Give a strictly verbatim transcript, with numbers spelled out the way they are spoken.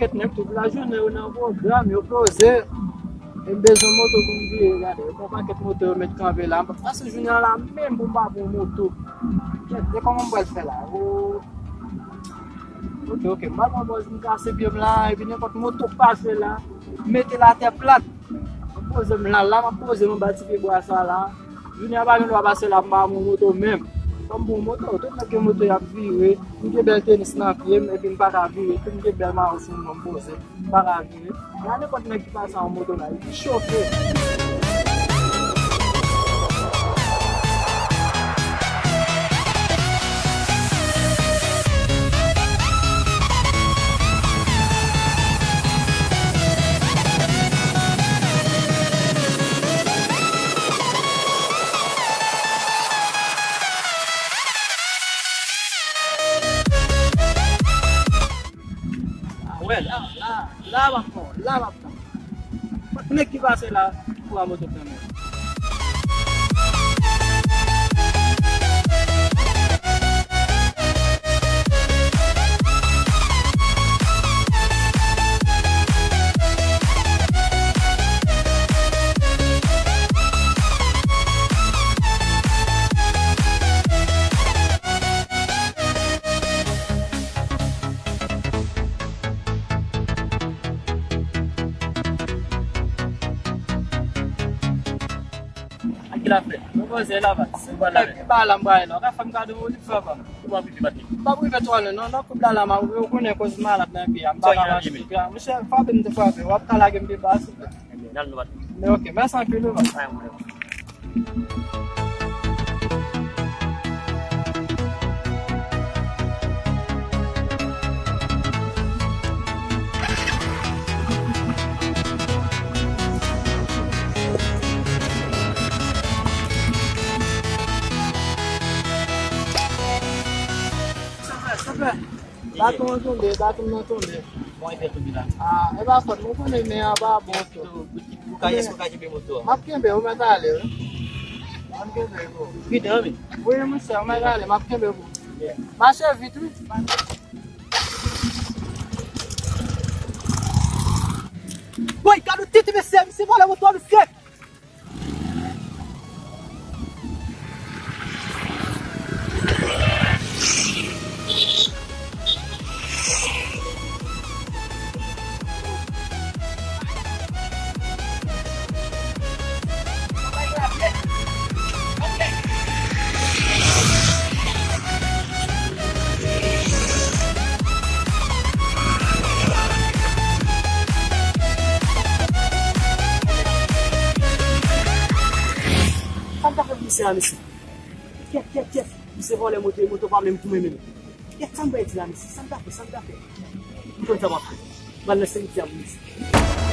Pakèt nèg tout lajounen yo nan pwogram, yo poze. E m bezwen moto pou m vire, gade. Yo pran pakèt moto, yo met kanpe la. M pa pase jounen an la menm pou m pa pran moto. Kèt, se kòman m pral fè la? O. Ok, ok. M pral pran pòz, m kase pye m la, epi nenpòt moto k pase la, m mete l atè plat. M poze m la, la m ap poze m anba ti pye bwa sa la. Jounen an pa gen dwa pase la m pa pran moto menm. Fò m pran moto, tout nèg gen moto y ap vire. M gen bèl tenis nan pye m, epi m pa ka vire. Tou m gen bèl mayo sou mwen, m poze. M pa ka vire. Gade nenpòt nèg ki pase an moto la, li chofe. Ah, wè, la, la, la m ap pran, la m ap pran. Nèg ki pase la, pou a moto kanmenm. Ak ki l ap fè? Mwen poze la, baz. Se bò la. Epi ba la m pral la. Ou ka fè m kado yon ti fè pa. Ou pa prive, Patrick. M pa prive twò lwen, non, non, koup la la, m ap ou konnen koz malad nan pye a. M pa ka mache. Monchè, frape m te frape. W ap ka lage m pi ba, silvouplè. Ebyen, n al nou bat. Men ok, mèsi anpil wi, baz. Pa gen pwoblèm. Baton an tonbe, baton nan tonbe. Bon, e fè tonbe la. Ah, e pa fòt mwen, konnen men an pa bon tou. Ou ka, èske ou ka kenbe moto a? M ap kenbe, ou mèt ale, wi. M ap kenbe, bro. Vite, wi. Wi, monchè, ou mèt ale, m ap kenbe, bro. Mache vit, wi. Boy, gade yon tete mesye, misye vòlè moto a, mesye. Sa m ta fè pou misye la, mesye? Kèt, kèt, kèt. Misye vòlè moto, moto pa menm pou mwen menm. Kèt, sa m bay di la, mesye? Sa m ta fè, sa m ta fè? M konn sa m ap fè. M al nan simityè pou misye.